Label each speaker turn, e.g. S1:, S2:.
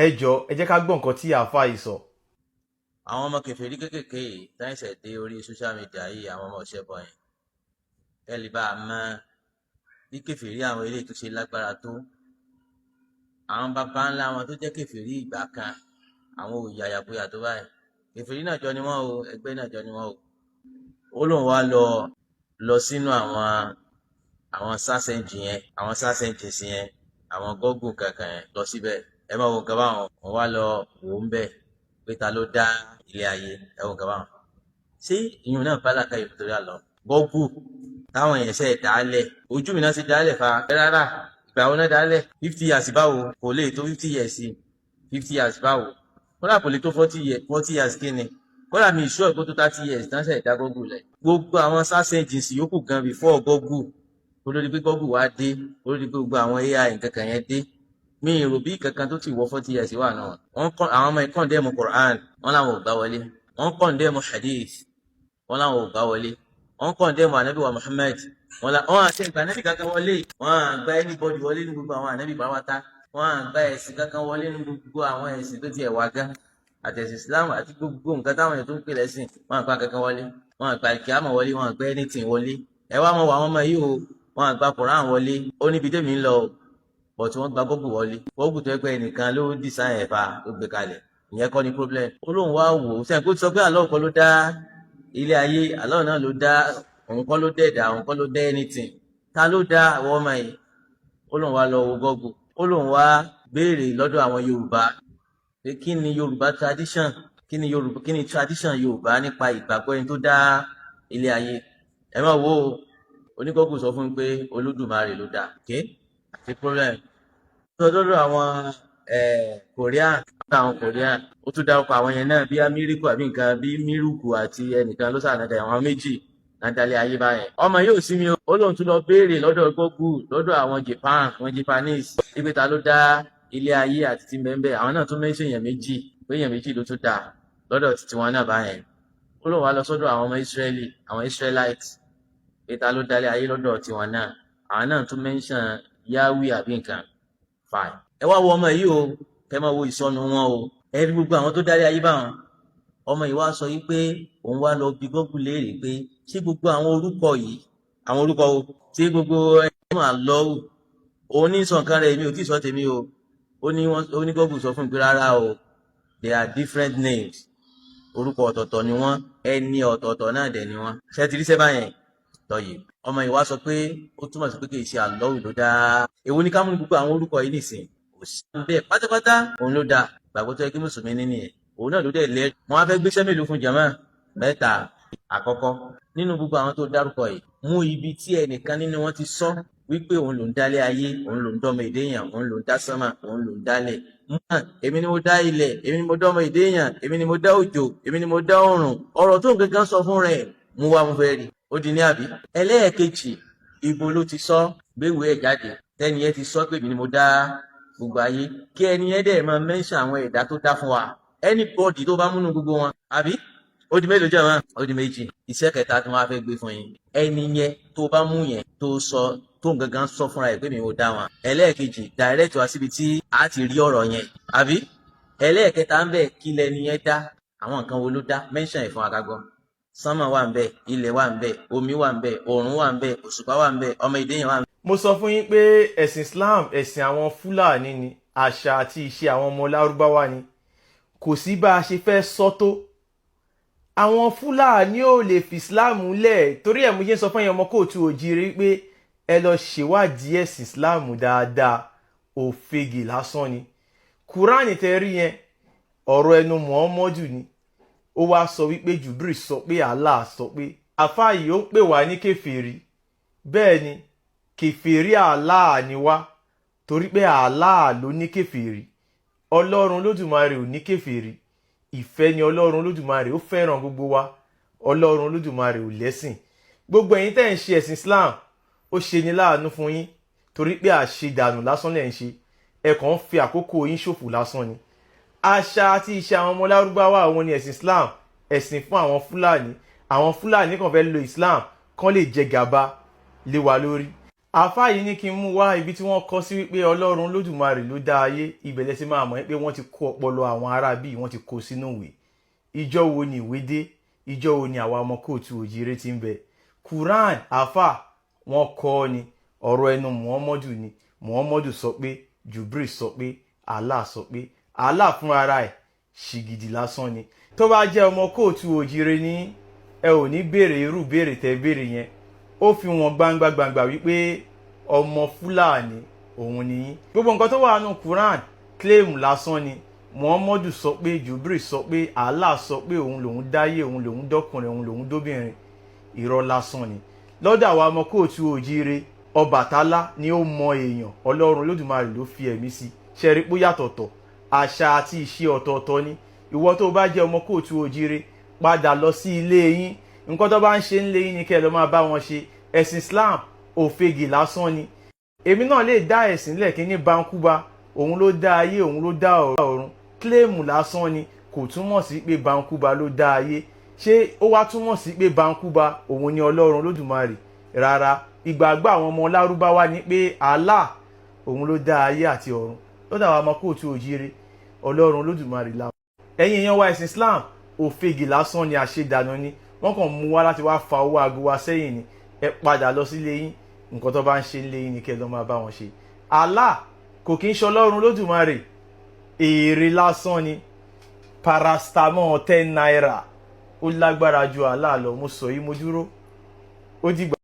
S1: Ẹ jọ, ẹ jẹ́ ká gbọ́ nǹkan tí àáfàá yìí sọ.
S2: Àwọn ọmọ kèfèrí kéékèèké yìí táìsẹ̀ dé orí social media yìí, àwọn ọmọ ọ̀ṣẹ́bọ yẹn, kẹ́ lè bá a mọ bí kèfèrí àwọn eléyìí tó ṣe lágbára tó. Àwọn baba ńlá wọn tó jẹ́ kèfèrí ìgbà kan, àwọn ò yàyàkuyà tó báyìí. Kèfèrí náà jọ ni wọ́n o, ẹgbẹ́ náà jọ ni wọ́n o. Ó lóun wá lọ lọ sínú àwọn search engine yẹn, àwọn search engines yẹn, àwọn Google kankan yẹn, lọ síbẹ̀. Ẹ máa wo nǹkan báwọn. Wọ́n wá lọ wò ó ń bẹ̀ pé ta ló dá ilé ayé. Ẹ wo nǹkan báwọn. Ṣé ìyún náà bá làkàyè torí àlọ́ Google táwọn èèyàn ṣe dálẹ̀? Ojú mi náà ṣe dálẹ̀ fa rárá. Ìgbà wo náà dálẹ̀? 50 years báwo? Kò lè tó 50 years. 50 years báwo? Kódà kò lè tó 40 years. 40 years kí ni? Kódà mi ìṣó ẹ̀kọ́ tó 30 years náà ṣe dá Google lẹ̀. Gbogbo àwọn search engines yòókù gan before Google, kó ló di pé Google wá dé, kó ló di pé gbogbo àwọn AI nǹkan kan yẹn dé, mi ì rò bí kankan tó ti wọ 40 years wà náà. Wọ́n kọ́ àwọn ọmọ condemn Quran, wọ́n làwọn ò gbà wọlé. Wọ́n condemn hadith, wọ́n làwọn ò gbà wọlé. Wọ́n condemn anabi wa Muhammad, wọ́n la wọ́n àti ìgbà anabi kankan wọlé. Wọ́n à gba anybody wọlé ní gbogbo àwọn anabi pàápàá. Wọ́n à gba ẹ̀sìn kankan wọlé ní gbogbo àwọn ẹ̀sìn tó tiẹ̀ wá gán, àtẹ̀sìn Islam àti gbogbo nǹkan táwọn èèyàn tó ń pè lẹ́sìn. Wọ́n à gba kankan wọlé. Wọ́n à gba ìkíámọ̀ wọlé. Wọ́n à gba anything wọlé. Ẹ wá mọ̀ wọ àwọn ọmọ yìí o. Wọ́n à gba Quran wọlé, ó níbi tèmi ń lọ o, but wọ́n gba Google wọlé. Google tó yẹ pé ẹnìkan ló design ẹ̀ fa ló gbé kalẹ̀, ìyẹn kọ́ ni problem. Ó lóun wá wò ó sẹ́yìn kó sọ pé Allah kọ́ ló dá ilé ayé, Allah náà ló dá, òun kọ́ ló dẹ̀dá, òun kọ́ ló dá anything. Ta ló dá àwọn ọmọ yìí? Ó lóun wá lọ wo Google. Ó lóun wá béèrè lọ́dọ̀ àwọn Yorùbá pé kí ni Yorùbá tradition, kí ni Yorùbá, kí ni tradition Yorùbá nípa ìgbàgbọ́ ẹni tó dá ilé ayé. Ẹ máa wo, oní Google sọ fún mi pé Olódùmarè ló dá. Okay, ṣe problem lọ́dọ̀ àwọn Korean, àwọn Korean. Ó tún dárúkọ àwọn yẹn náà bí amíríkù àbí nǹkan bí mírùkù àti ẹnìkan ló sànàdà, àwọn méjì nàdàlẹ̀ ayé báyẹn. Ọmọ yóò sí mi o. Ó lóun tún lọ béèrè lọ́dọ̀ Google, lọ́dọ̀ àwọn Japan, àwọn Japanese, ibi ta ló dá ilé ayé àti ti bẹ́ẹ̀. Àwọn náà tún mention èèyàn méjì, pé èèyàn méjì ló tún dá lọ́dọ̀ títí wọn náà báyẹn. Ó lóun wá lọ sọ́dọ̀ àwọn ọmọ Israeli, àwọn Israelites, pé ta ló dálé ayé lọ́dọ̀ tiwọn náà. Àwọn náà tún mention Yahweh àbí nǹkan. Fine, ẹ wá wo ọmọ yìí o, kẹ máa wo ìsọnù wọn o. Ẹ rí gbogbo àwọn tó dálé ayé báwọn. Ọmọ yìí wá sọ yìí pé òun wá lọ bí Google léèrè pé ṣé gbogbo àwọn orúkọ yìí, àwọn orúkọ o, ṣé gbogbo ẹ máa lọ òun ní sọ nǹkan rẹ̀? Èmi ò tí ì sọ tèmi o. Ó ní wọn, ó ní Google sọ fún mi pé rárá o, they are different names, orúkọ ọ̀tọ̀ọ̀tọ̀ ni wọ́n, ẹni ọ̀tọ̀ọ̀tọ̀ náà dẹ̀ ni wọ́n. Ṣé ti rí sẹ́ báyẹn tọ́yì? Ọmọ yìí wá sọ pé ó túmọ̀ sí pé kì í ṣe àlọ́hù ló dá. Èwo ní ká mú gbogbo àwọn orúkọ yìí nìsín? Kò sí bẹ́ẹ̀ pátápátá, òun ló dá. Gbàgbọ́ tó yẹ kí mùsùlùmí ní nìyẹn. Òun náà ló dẹ̀ lẹ́. Wọ́n á fẹ́ gbéṣẹ́ mélòó fún jàmá? Mẹ́ta. Àkọ́kọ́, nínú gbogbo àwọn tó dárúkọ yìí, mú ibi tí ẹnìkan nínú wọn ti sọ wípé òun ló ń dálé ayé, òun ló ń dọ́mọ èdè yàn, òun ló ń dá sánmà, òun ló ń dálẹ̀. Èmi ni mo dá ilẹ̀, èmi ni mo dọ́mọ èdè yàn, èmi ni mo dá òjò, èmi ni mo dá òrùn. Ọ̀rọ̀ tó ń gangan sọ fún rẹ̀, mú wá, mo fẹ́ rí. Ó di ní àbí. Ẹlẹ́ẹ̀kejì, ibo ló ti sọ? Gbéwèé ẹ̀ jáde tẹ́ni yẹn ti sọ pé èmi ni mo dá gbogbo ayé, kí ẹni yẹn dẹ̀ máa mention àwọn ẹ̀dá tó dá fún wa, anybody tó bá múnú gbogbo wọn, àbí? Ó di mélòó jẹ́ wọn? Ó di méjì. Iṣẹ́ kẹta tí wọ́n á fẹ́ gbé fún yín, ẹni yẹn tó bá mú yẹn tó sọ, tó gangan sọ fúnra ẹ̀ pé mi ò dá wọn. Ẹlẹ́ẹ̀kejì, direct wá síbi tí a ti rí ọ̀rọ̀ yẹn, àbí? Ẹlẹ́ẹ̀kẹta ń bẹ̀, kí lẹni yẹn dá? Àwọn nǹkan wo ló dá? Mention ẹ̀ fún akágbọ́. Sánmà wà ń bẹ̀, ilẹ̀ wà ń bẹ̀, omi wà ń bẹ̀, òòrùn wà ń bẹ̀, òṣùpá wà ń bẹ̀, ọmọ ìdẹ́yìn wà ń bẹ̀.
S1: Mo sọ fún yín pé ẹ̀sìn Islam, ẹ̀sìn àwọn Fúlàní ni, àṣà àti ìṣe àwọn ọmọ Lárúbáwá ni. Kò sí bá a ṣe fẹ́ sọ tó, àwọn Fúlàní ò lè fi Islam lẹ̀. Torí ẹ̀ mo ṣe ń sọ fún ẹ̀yin ọmọ káàárọ̀ oòjíire pé ẹ lọ ṣèwádìí ẹ̀sìn Islam dáadáa. Òfegè lásán ni. Kúránì tẹ rí yẹn, ọ̀rọ̀ ẹnu Muhammadu ni. Ó wá sọ wípé Jubril sọ pé Allah sọ pé. Àfáà yìí, ó ń pè wá ní kèfèrí. Bẹ́ẹ̀ ni, kèfèrí Allah ni wá, torí pé Allah ló ní kèfèrí. Ọlọ́run Lódùmarè ò ní kèfèrí. Ìfẹ́ ni Ọlọ́run Lódùmarè, ó fẹ́ràn gbogbo wa. Ọlọ́run Olódùmarè ò lẹ́sìn. Gbogbo ẹ̀yin tẹ́ ń ṣe ẹ̀sìn Islam, ó ṣe ní láàánú fún yín, torí pé àṣedànù lásán lẹ̀ ń ṣe. Ẹ kàn ń fi àkókò yín ṣòfò lásán ni. Àṣà àti ìṣe àwọn ọmọ Lárúbáwá, àwọn ní ẹ̀sìn Islam, ẹ̀sìn fún àwọn Fúlàní. Àwọn Fúlàní kàn fẹ́ lo Islam kán lè jẹ gàba lé wa lórí. Àáfàá yìí ní kí n mú wá ibi tí wọ́n kọ sí wípé Ọlọ́run Lódùmarè ló dá ayé. Ìbẹ̀lẹ̀ sí máa mọ̀ pé wọ́n ti kó ọpọlọ àwọn ará bíi wọ́n ti kó sínú ìwé. Ìjọ wo ni ìwé dé? Ìjọ wo ni àwa ọmọ káàárọ̀ oòjíire ti ń bẹ? Quran, àáfàá, wọ́n kọ́ ọ ni. Ọ̀rọ̀ ẹnu Muhammadu ni. Muhammadu sọ pé Jubril sọ pé Allah sọ pé Allah fún ara ẹ̀ ṣìgìdì lásán ni. Tó bá jẹ́ ọmọ káàárọ̀ oòjíire ní, ẹ ò ní béèrè irú béèrè tẹ́ béèrè yẹn. Ó fi wọn gbangba gbangba wípé ọmọ Fúlàní òun ni yín. Gbogbo nǹkan tó wà nù Quran, claim lásán ni. Muhammadu sọ pé Jubril sọ pé Allah sọ pé òun lòun dáyé, òun lòun dọ́kùnrin, òun lòun dóbìnrin, irọ́ lásán ni. Lọ́dọ̀ àwa ọmọ káàárọ̀ oòjíire, Ọbàtálá ni ó mọ èèyàn. Ọlọ́run Olódùmarè ló fi ẹ̀mí sí. Ṣẹ́rí pé yàtọ̀tọ̀, àṣà àti ìṣe ọ̀tọ̀ọ̀tọ̀ ni. Ìwọ tó bá jẹ́ ọmọ káàárọ̀ oòjíire, padà lọ sí ilé yín. Nǹkan tó bá ń ṣe ń lé yín ni kẹ́ ẹ lọ máa bá wọn ṣe. Ẹ̀sìn Islam, òfegè lásán ni. Èmi náà lè dá ẹ̀sìn lẹ́ẹ̀kí ní Bankuba òun ló dá ayé, òun ló dá ọ̀run. Claim lásán ni. Kò túmọ̀ sí pé Bankuba ló dá ayé. Ṣé ó wá túmọ̀ sí pé Bankuba òun ni Ọlọ́run Olódùmarè? Rárá. Ìgbàgbọ́ àwọn ọmọ Lárúbáwá ni pé Allah òun ló dá ayé àti ọ̀run. Lọ́dọ̀ àwọn ọmọ káàárọ̀ oòjíire, Ọlọ́run Olódùmarè la. Ẹ̀yin èèyàn wa, ẹ̀sìn Islam, òfegè lásán ni, àṣedànù ni. Wọ́n kàn mú wá láti wá fa owó aago wa sẹ́yìn ni. Ẹ padà lọ sílé yín. Nǹkan tó bá ń ṣe nílé yín ni kẹ́ ẹ lọ máa bá wọn ṣe. Allah kò kí ń ṣe Ọlọ́run Olódùmarè. Èrè lásán ni. Paracetamol ₦10 ó lágbára ju Allah lọ. Mo sọ yìí, mo dúró. Ó dìgbà.